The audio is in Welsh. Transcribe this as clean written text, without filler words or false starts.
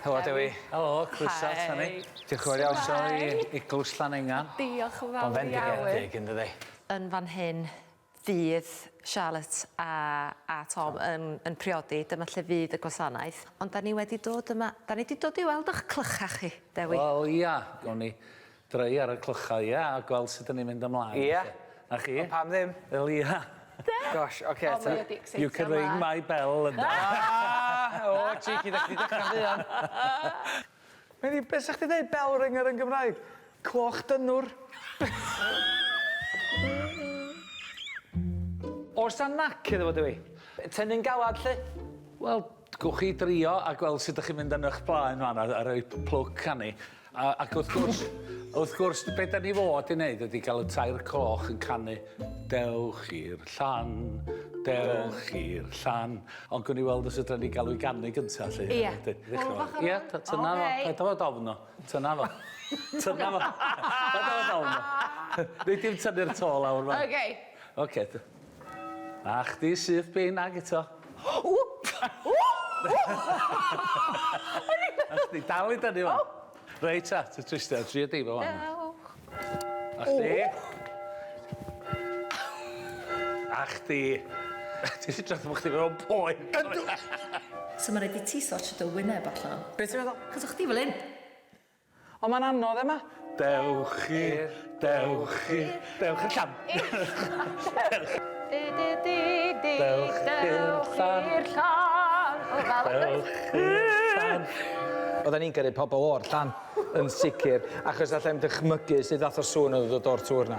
Helo Dewi. Helo, croeso ata ni. Diolch yn fawr iawn. Croeso i Eglwys Llanengan. Diolch yn fawr iawn. Mae'n fendigedig yndydi? Yn fan hyn fydd Charlotte a a Tom yn yn priodi, dyma lle fydd y gwasanaeth. Ond 'da ni wedi dod yma, 'da ni 'di dod i weld 'ych clychau chi, Dewi. Wel ia, gawn ni droi ar y clychau ia, a gweld sut 'dan ni'n mynd ymlaen. Ia. Na chi. Ond pam ddim? Wel ia. Gosh, oce ta. O mae o 'di ecseitio You can ring my bell ynde? Ah! O cheeky, 'dach chdi 'di dechrau'n fuan. Mae'n i, be' sa chdi ddeud bell ringer yn Gymraeg? Cloch dynnwr. Oes 'na nac iddo fo Dewi? Tynnu'n galad 'lly? Wel, gewch chi drio a gweld sut 'dych chi'n mynd yn 'ych blaen fan 'na a rhoi plwc arni. A, ac wrth gwrs, wrth gwrs, be da ni fod i wneud ydy cael y tair cloch yn canu Dewch i'r llan, dewch i'r llan. Ond gwn i weld os ydyn ni gael ei ganu gyntaf, 'lly. Ie. Ie, tyna fo. Paid â fod ofn o. Tyna fo. Tyna fo. Paid â fod ofn o. Nei di'm tynnu'r to lawr 'ma. Oce. Oce. A chdi syth bin ag eto. Ww! Ww! A chdi dal i dynnu fo. Reit ta, ti twistio, trio di fo wan. A chdi. A chdi. Ti'n edrych fel chdi mewn poen. So ma' raid i ti sortio dy wyneb allan. Be' ti'n meddwl? Achos o' chdi fel 'yn. Ond mae'n anodd Emma. Dewch i'r, dewch i'r, dewch i'r llan. Di di di di Dewch i'r llan. i'r llan. O, fel Dewch i'r llan. Oedden ni'n gyrru pobl o'r llan, yn sicr, achos alla i'm dychmygu sut fath o sŵn oedd yn dod o'r tŵr 'na.